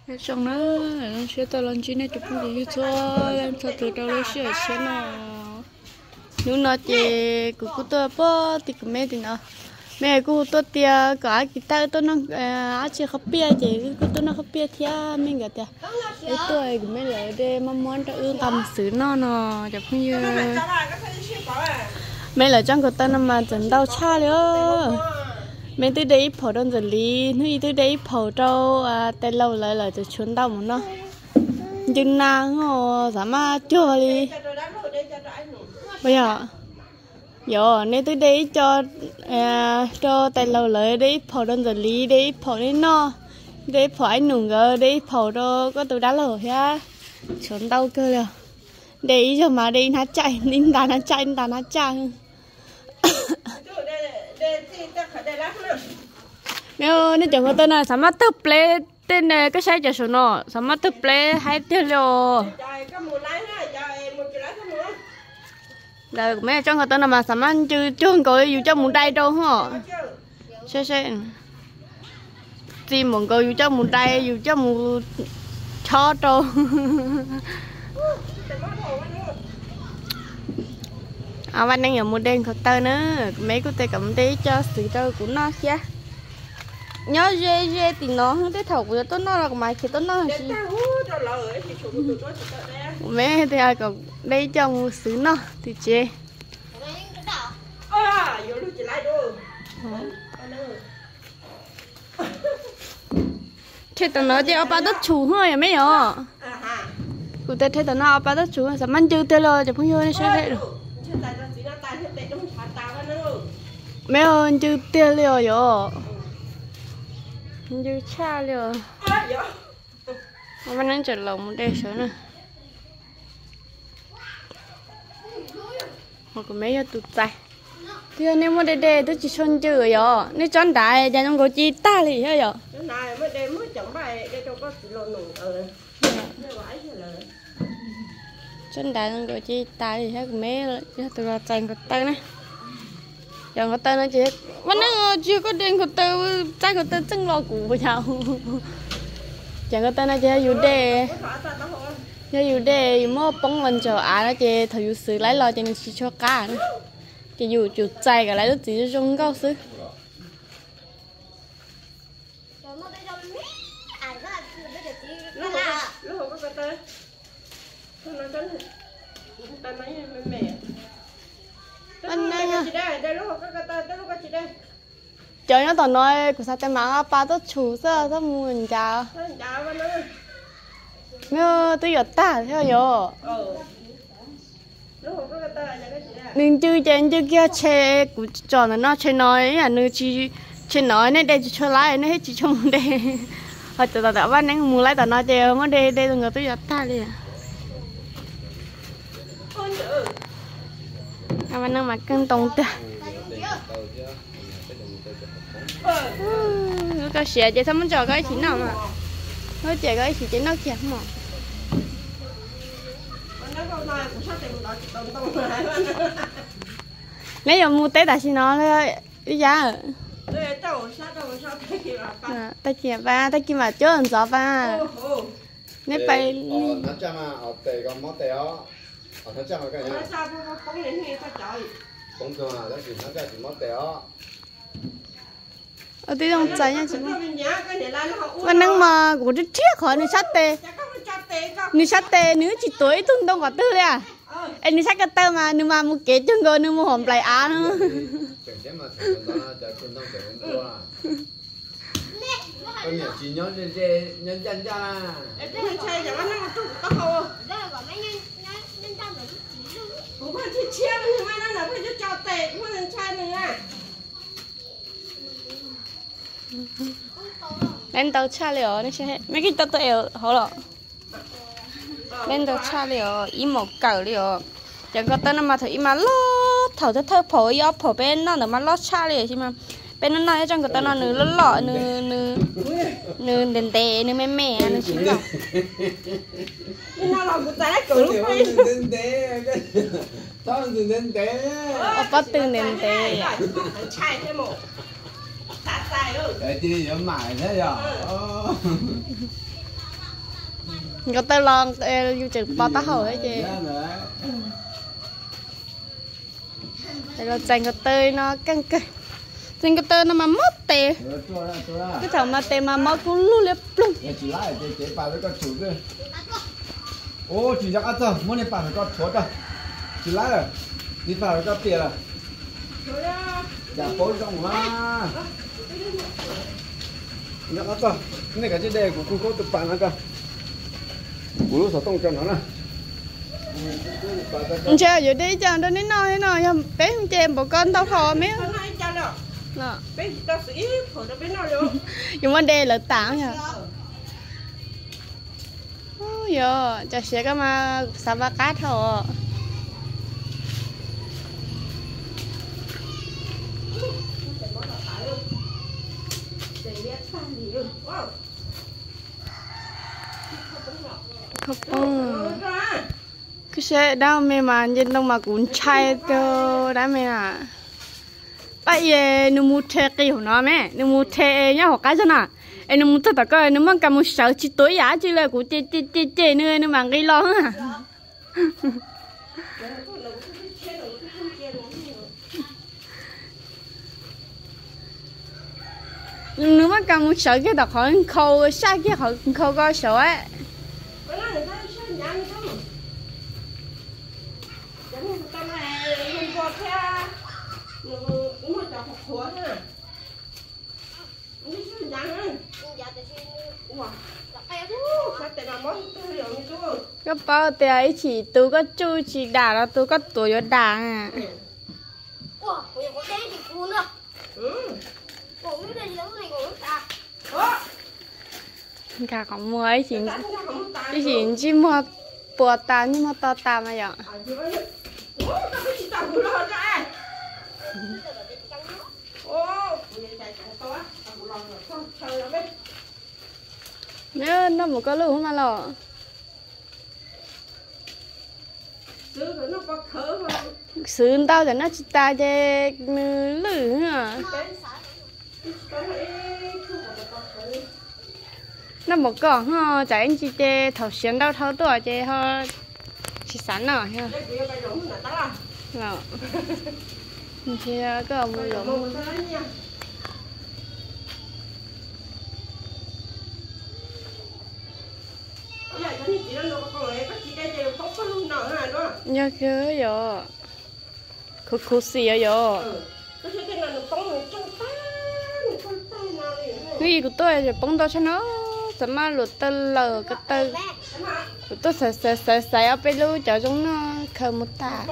Nyob zoo na, zoo siab tau los ntsib nej cov phooj ywg txhua leej txhua tus rau lub sij hawm tshiab no. Hnub no ces kuv kuj tuaj pog tim kuv me tim no. Me kuj tuaj tias kom ab kis tawj tuaj noj ab tsi qhob piaj ces wb kuj tuaj noj qhob piaj thiab. Me nkawd tias wb tuaj kuv me lawv de muab muab rau wb nqa mus xwb noj no cov phooj ywg. Me lawv tsob nkaus taw no mas txawm ntau tshaj li os. Me twb de ib phaum rau Ntxawm Liv, hnub ib twb de ib phaum rau tais laus lawv, lawv tseem tshuav ntau mus no. Ncw nas os, xav mas cuag li. Yog, yog nej twb de ib co rau tais laus lawv, de ib phaum rau Ntxawm Liv, de ib phaum nej noj, de ib phaum Aib Nus nkawd, de ib phaum rau koj tus dab laug thiab. Tshuav ntau kawg li os. De ib zaug mas de ib hnab caj, ib nta hnab caj, ib nta hnab caj. Nej cov nkaus taw no xav mas tawg pleb tej, koj saib cov saum no xav mas tawg pleb haib tiag li os. Lawv kuv me coj nkaus taw no mas xav mas ncw cuag nkaus yus coj mus dai rau hos. Saib, txi npaum nkaus yus coj mus dai, yus coj mus chob rau. Vaj Neeb yuav mus de nkaus taw na, kuv me kuj tias kom mus de ib co xwb rau kuv noj thiab. Nyob ze ze tim no, tej thaum kuv yuav tuaj noj los kuv mam khiav tuaj noj. Kuv me tias kom de ib co mus xwb noj tim tsev. Rhe tom no ces ob pab tuaj tshum hos yog me yom. Kuv tias rhe tom no ob pab tuaj tshum xav mas ncw tiag li os cov phooj ywg, nej saib. Me ncw tiag li os yom. Ncw tshaj li os. Vaj Neeb tseem laus mus de sawv na. Kuv me yog tus txais. Twb yog nej muaj de de twb tsis tshua ncw yom, nej tsob nrad cas zoo nkaus ci tag li thiab yom. Tsob nrad zoo nkaus ci tas li thiab, kuv me yog tus los txais nkaus taw na. Cov nkaus taw no ces Vaj Neeb tsis yog koj de nkaus taw, txaij nkaus taw txeej los kuv yau. Cov nkaus taw no ces yog yus de, yog yus de yus muab poob los ntsaum av no ces thaum yus xwv lawv los ces nws tsis tshua qab na. Ces yus tsum txais kom lawv lub txiv zoo nkauj xwb. Cov nyob tom no kuv xav tias mas ob pab tuaj tshum xwb, tuaj mus ncav. Nws twb yuav tag thiab yom. Nws ncw ces ncw kiag tshe, kuv tsom ntawm no tshe no, ib yam nws tsis, tshe no nej de tsis tshua laib, nej thiaj tsis tshua mus de. Ho cov tom Vaj Neeb mus laib tom no ces muab de de nkaus twb yuav tag li. Vaj Neeb mas keej ntoo tiag. Lub koj siav ces txhob muab ntso koj ib chim noj mas. Lub ces koj ib chim ces noj kiag mog. Neb yuav mus teb tam sim no, ib yam. Tag kis pa, tag kis mam cuab ntxov pa. Neb pais. Twb zoo txais. Vaj Neeb mas kuv rhiab rhiab qhov nws sab tes, nws sab tes nws tsis tuav ib tug ntoo qhov twg li. Es nws sab ko taw mas nws mas mus kev cuag nkaus nws mus hauv nplaim av no. Laiv ntau tshaj li os, me kij tau tus es hauv los. Laiv ntau tshaj li os, ib maum kawm li os. Cov nkaus taw no mas thaum ib mas loj, thaum thawj thawj phaum ib ob phaum peb noj ntawd mas loj tshaj li os, tab sis mas peb noj noj ib tsob nkaus taw no nws loj loj, nws ntev ntev, nws me me, nws tsis nkaus. Ob pob tw ntev ntev. Cia li yuav mam thiab yog. Nkaus taw los yus tseem pov taub hau ces los txais nkaus taw no keej kawg. Txais nkaus taw no mas mob tes, twb thaum mas tes mas mob kub lug liab ploog. Tsis nco qab txog, muab niag pam ko rhuav tso. Tsis laib lawm, niag pam ko tiam lawm. Cas paub zoo na. Nco qab txog, nej kav tsij de kuv kub khaub tus pam no tso. Kuv lub xov tooj tso no na. Ntshe yuav de ib co rau neb noj thiab no, yog peb hu ces npaum ko ntau dhau me. Yuav muab de lawv tas yog. Yog cov siav ko mas xav vaj qab dhau os. Khaub poob. Kuv saib dab me mas nce ntoo mas kuv ntshai tau dab me na. Pab, nws mus rhe qis hauv no me, nws mus rhe nyob hauv qab zog na, es nws mus txog tom ko nws muab kas mus sawv tsis tuav ib yam dab tsi li, kuv ce ce ce nws, nws mam nqis los. Nws muab kas mus sawv kiag tom qhov nkhaus, saj kiag qhov nkhaus ko sawv. Koj paub tias ib chim tus koj tsuj tsis dam los tus koj tuav yuav dam. Nkag qhov muag, ib chim ntsej muag puas tas, ntsej muag to tas mas yom. Noj mus koj lub mas los. Xwv ntau tam noj tsis tas ces nws lwj. Noj mus koj ho tsam ib ntsis ces thaum siav ntau dhau tuaj ces ho tsis xav noj. Ntshe koj mus los. Yog kawg yom, khuv khuv xim yom. Hnub ib kuv tuaj ces poob ntau tshaj no, txawm maj luam taw lawm ko taw. Kuv tuaj xaiv xaiv xaiv ob peb lub cov zoo no khaws mus tas.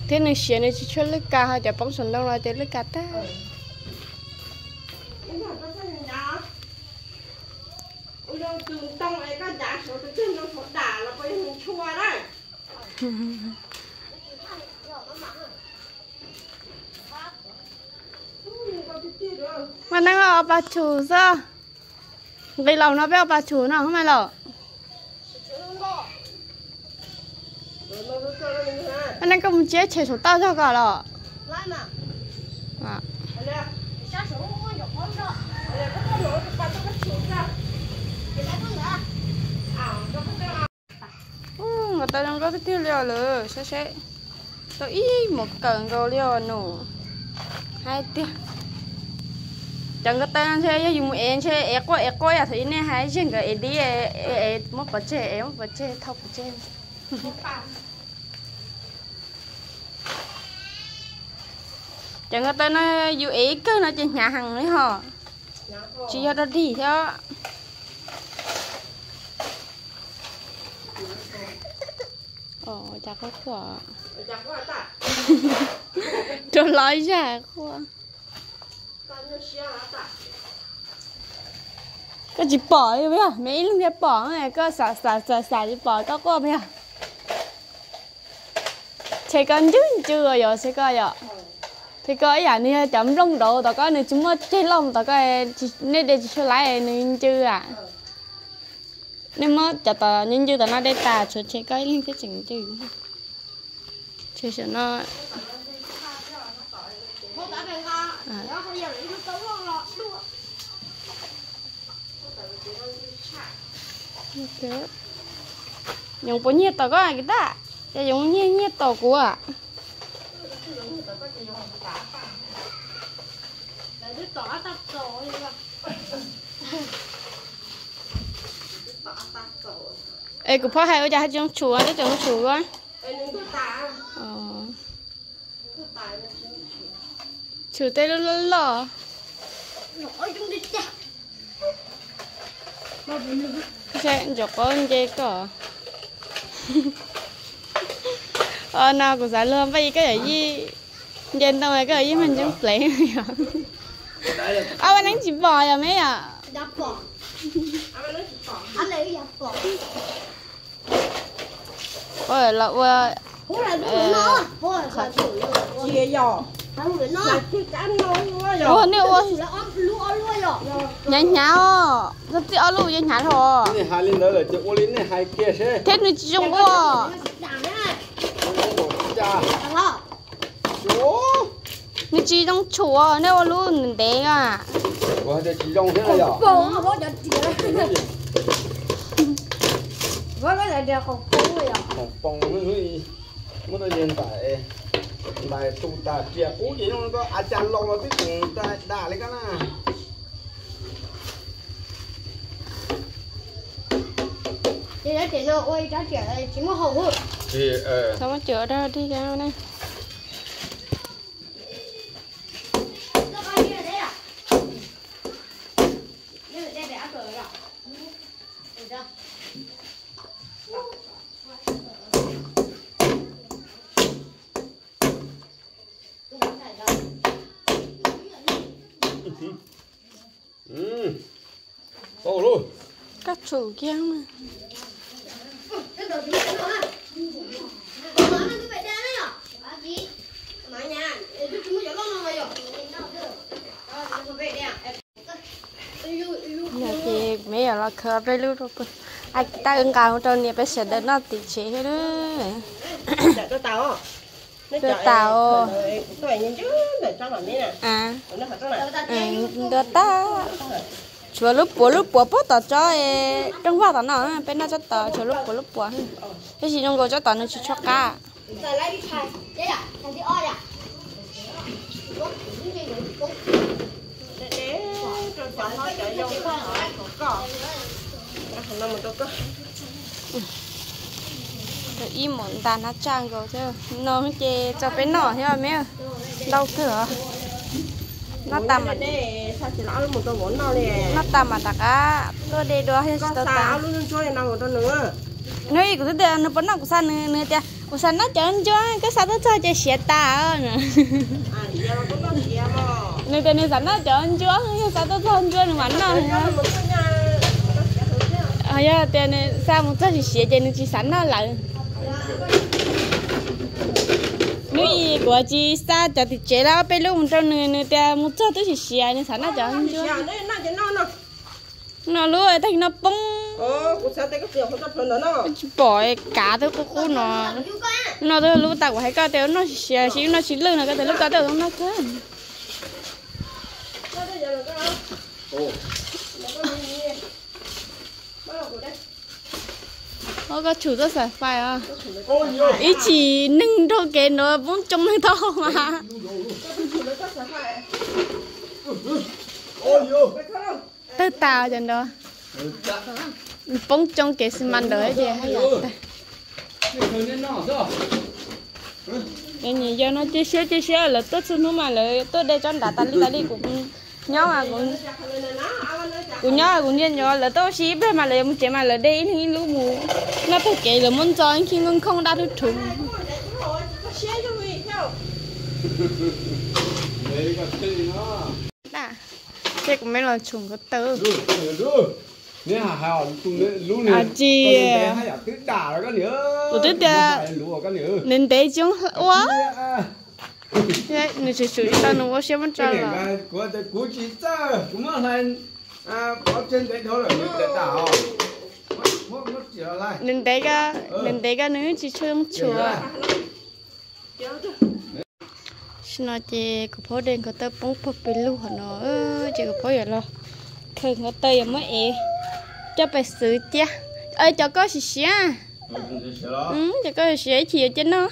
Thiab nws siav nws tsis tshua lwj kas, ho cov poob saum ntoo los ces lwj kas tag. Mas neeg ob pas tshum xwb. Nqis los no peb ob pas tshum no mas los. Mas neeg koj mus tsiab tshem saum tauj zog ko los. Nkaus taw zoo nkauj tiag tiag li os lawm, saib seb. Tau ib mus kawm nkaus li os nus. Hais tiag, cov nkaus taw no ntshe yog yus mus ev ntshe ev quaj ev quaj yam thaum nej hais zeg nkawd ev dib, ev muab pov tseg, ev muab pov tseg, thauj pov tseg. Cov nkaus taw no yus ev ib kawg no ces hnyav heev li hos, tsis yog dog dig thiab. Cas quaj quaj, rau lov zaj quaj. Koj tsis pom li, me ib leeg thiaj pom, koj xav xav xav xav tsis pom koj quaj puas yog? Tshe koj ncw ncw yom, tshe koj yom. Tshe koj ib yam nws yog cov nplooj dauv tom koj, nws tsis muaj ceg loj tom koj, nej de tsis tshua laiv nws ncw a. Nej muab cov tom ncw ncw tom no de tas, tshuav tshe koj ib leeg thiaj tseem ncw. Tshe saum no. Yoov puas nyiag tom koj kiv tag? Ces yoov nyiag nyiag tom kuv. Es kuv phob hais ua cas hais tsis zoo tshum, twb tseem zoo tshum. Tshum tej lub loj loj. Ntsaum qaub nce koj. Os, no kuv xav luag npaj yi koj yawm yij nce ntoo, koj yawm yij mag ntsoov plev. Ob peb neeb tsis pom yog me yom? Los ua ua nej ua hnyav hnyav os, txog txij ob lub yeej hnyav hlo. Thiab nws tsis zoo ua. Nws tsis zoo tshum, nej ua lub ntev ntev. Muab ntais tu tas riam qub ces zoo rau a cas laus los twb tseem dam li koj na. Txhob muab cua rau dig na. Koj tshum kiag mas. Ces me nyuam los khaws peb lub rau pw, a, tab wb nqa mus rau niam peb sawv daws noj tim tsev thiab. Tuaj tas, tuaj tas. Tshuav lub puav lub puav puag tom tsob rooj vag tom no, peb noj tsob tod tshuav lub puav lub puav. Tab sis zoo nkaus tsob tod nws tsis tshua qab. Ib mus ntas hnab tsaj nkaus thiab no ces tso peb noj thiab me, ntau kawg os. Noj tas, noj tas mas rov qab tuaj de dua thiab tsis tau tas. Hnub ib kuv twb tias nws puas noj kuv xa nws, nws tias kuv xav noj cov ntsuab, koj xa tuaj txog ces siav tas. Nws tias nws xav noj cov ntsuab, yog xa tuaj txog ntsuab nws mam noj. Yog tias nws xa mus txog siav siav ces nws tsis xav noj lawm. Hnub ib kuv tsis xa cov tim tsev los ob peb lub mus rau nws, nws tias mus txog twb siav siav, nws xav noj cov ntsuab. No lub tag kis no poob. Tsis pom, kav twb qub qub no. No twb lub tas kuv hais koj tias noj siav siav, lub no tsis lwj no koj tias lub ko twb noj kawg. Ua koj tshum txoj xav fais os. Ib chim neeg nrog kev no poob tsoo neeg tau mas. Tawg tas cov nrad. Poob tsoo kev xi mas ntawd ces haj yam tawg. Nyias yawg no cia siab cia siab, lawv tuaj txhua hnub mas lawv tuaj de tsob nrad tas li tas li. Kuv nyob, kuv nyob kuv ntsia nyob lawv tuaj ua si ib pliag mas lawv yuav mus tsev mas lawv de ib leeg ib lub mus. Noj tag kev lawv muab ntxo ib khib nkauj nkhooj dab tub rhuv. Ces kuv me los tshum nkaus taw. Tsis, kuv twb tias ntev ntev tsis ua. Nws tshum tshum tsis tau nws ua siab muab tso los. Ntev ntev, ntev ntev koj nws tsis tshua zoo tshum. Tam sim no ces kuv phob de nkhaus taw poob pog pes lug hov no, ces kuv phob yuav los khaws nkhaus taw yuav muab ev coj pais xwv cia. Cov koj siav siav, cov koj siav siav ib chim yuav cia noj.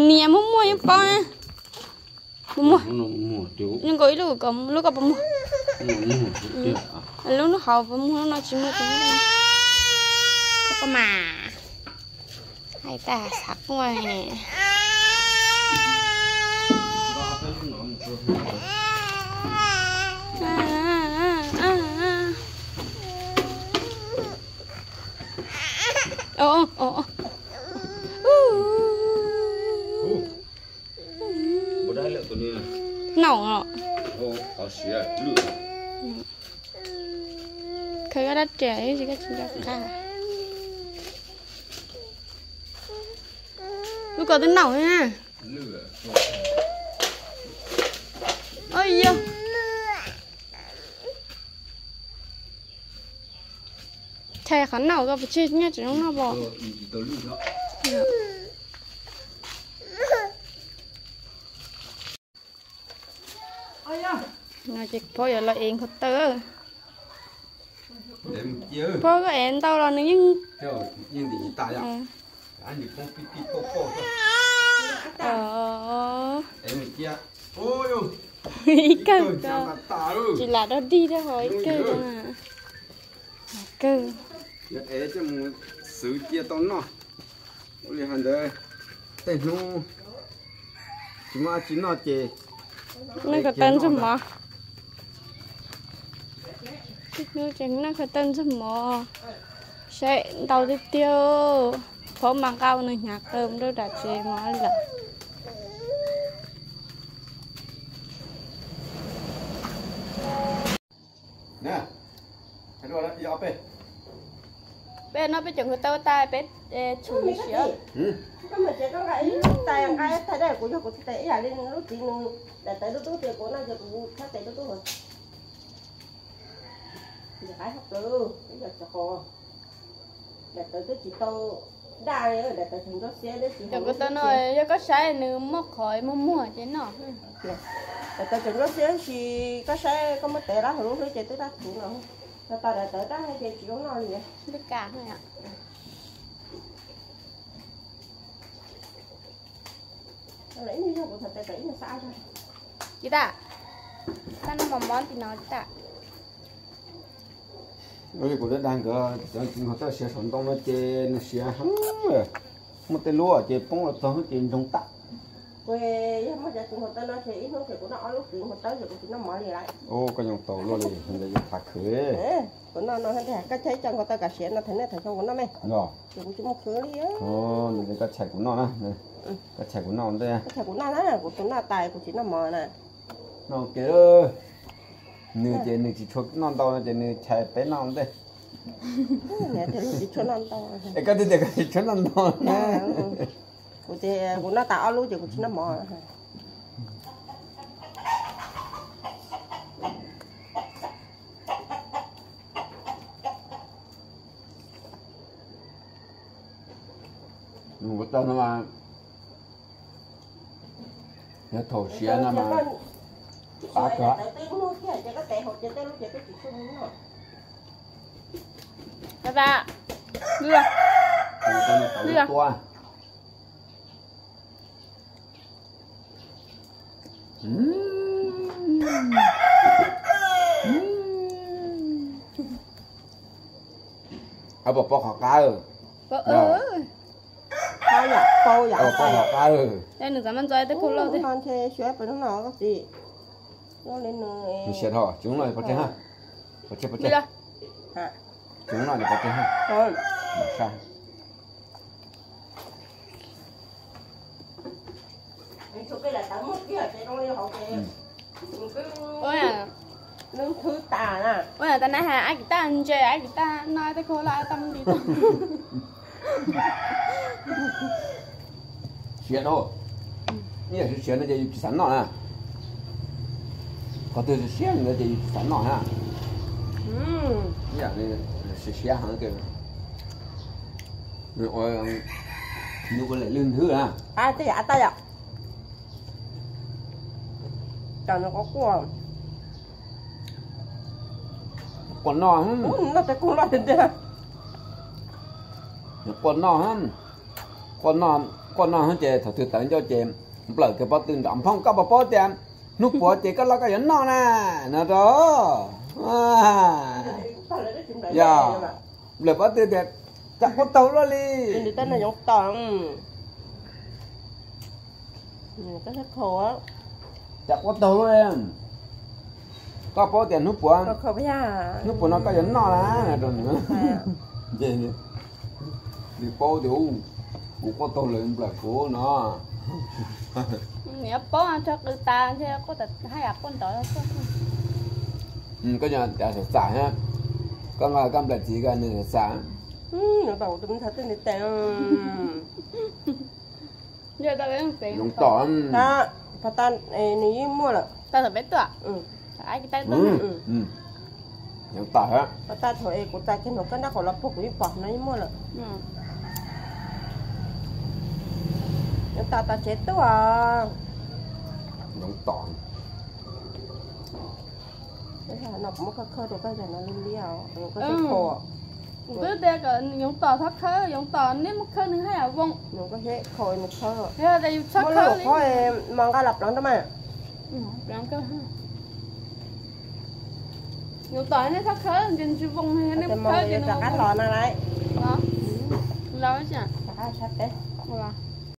Niam muaj muaj yeej paub na. Muaj muaj. Zoo nkaus ib lub, lub ko puas muag? Lub lub hauv puas muag, lub no tsis muag. Koj mas hais tas xav quaj. Naum os. Khaws dab riam tsis nco qab. Lub ko twb naum na. Yog chais qhov naum ko puas tseg nyob tseem zoo noj pom. No ces phob yuav los ev nkhaus taw. Phob koj ev ntau los nws yeej ib kawg ko tsis lam dog dig rau hauv ib kawg ko na. Kawg. Xwv cia tau noj. Ua li hais ntawd, tej hnub tsis muaj dab tsi noj ces noj nkhaus taw ntxuag mov. Tej hnub ces noj nkhaus taw ntxuag mov, saib ntau tiag tiag. Phob mas nqa nws hnyav qw mus rau nram tsev mov lawm. Peb no peb cov nkhaus taw tas peb tshum li siav. Koj mus tsev koj nqa ib lub tais nqa thaij dab kuv yog kuv tsis tais ib yam li lub txiv nws daim tawv dub dub tias kuv noj ces kuv thaij tais dub dub. Nti qaib hab plawv ib yam tsis qos. Daim tawv twb tsis tau daj li, daim tawv tseem nrog xiab, cov nkhaus taw no yog koj saib nws muaj qhov muag muag ces noj. Daim tawv tseem nrog xiab, tab sis koj saib koj muab tev lab hauv lub hlwb ces twb daj thuv no. Tau daim tawv daj ces tsis zoo noj li. Ib nyuag yog kuv thaum tes ib nyuag xab. Tsis tas, tab noj mov mov tim no tsis tas. Kuv twb dag nkawd cov nkhaus taw siav saum ntoo no ces nws siav heev lawm. Muaj tej lub ces poob los txog hnub ces ntsoog tag. Kuv yog muaj cov nkhaus taw no ces ib hnub ces kuv noj ob lub kwv nkhaus taw ces kuv tsis noj mov li lawm. Koj nyob tau luaj li, ntawd yus tham khwv. Kuv noj no, koj chaw ib co nkhaus taw kam siav no tham nej tham xyoo kuv noj me. Ces kuv tsis muaj khwv li. Ntawd koj tshais kuv noj na. Koj tshais kuv noj ntej. Koj tshais kuv noj na, kuv tus noj tas kuv tsis noj mov na. Noj ua ke. Nws ces nws tsis tshua noj ntau no ces nws tshais peb noj ntej. Es koj twb tias koj tsis tshua noj ntau na. Kuv ces kuv noj tas ob lub ces kuv tsis noj mov. Nkhaus taw no mas yog thaum siav no mas pab kawg. Nkhaus taw no tau tua. Pom pom qhov qab. Pom qhov qab. Nws txav maj ntxo tej khaub loj tej. Nws siav dhau, tsis zoo noj pov tseg ha. Pov tseg, pov tseg. Tsis zoo noj pov tseg ha. Ua tas na, ab kis taj ntse, ab kis taj noj tej khaub loj tej mus li. Siav dhau. Ib yam siav siav no ces yus tsis xav noj na. Qhov twg siav siav ntawd ces yus tsis xav noj na. Ib yam siav siav heev ces nws ua Nws ua lem lwg nthwv na. Qab tej yam qab taj yom. Cov nws qab quaj. Quaj noj. Noj tej kub loj tiag tiag. Quaj noj, quaj noj, quaj noj ces thaum twg tawv ncauj ces nplawm kiag pob tw nram nphoo, koj puas paub tias hnub puav ces koj loj koj yuav noj na, no rau. Yog, nplawm pob tw tias, cas quaj taug luaj li. Yoov tom, cas quaj taug luaj li. Koj paub tias hnub puav, hnub puav no koj yuav noj na, no rau nws. Ces nws paub tias kuv quaj taug lawm nplawm kuv no. Nws yuav paub tso qws tas ntshe quaj tas haj yam quaj ntawd. Koj nyob tas xam xam, koj nqa koj nplawm txiv koj nws xam xam. Tus me ntxhais twb ntiv tes. Yoov tom, pov tas nws yeej muaj lawm. Yoov tom, pov tas thaum es kuv txais kiag hnov koj nrab qhov los puag kuv yeej pom no yeej muaj lawm. Yoov tom tom tsev tuaj. Yoov tom. No kuv muab khawb khawb rau koj, yam no li li os. Kuv twb tias kom yoov tom txhob khawb, yoov tom neb muab khawb nws haj yam voo. Yog tias yus txhob khawb li, mas nqa los pleev rau mas. Yoov tom neb txhob khawb, ntshe ntshe voo, neb muab khawb ces nws rov qab los na lauj. Los, rov qab sab peb.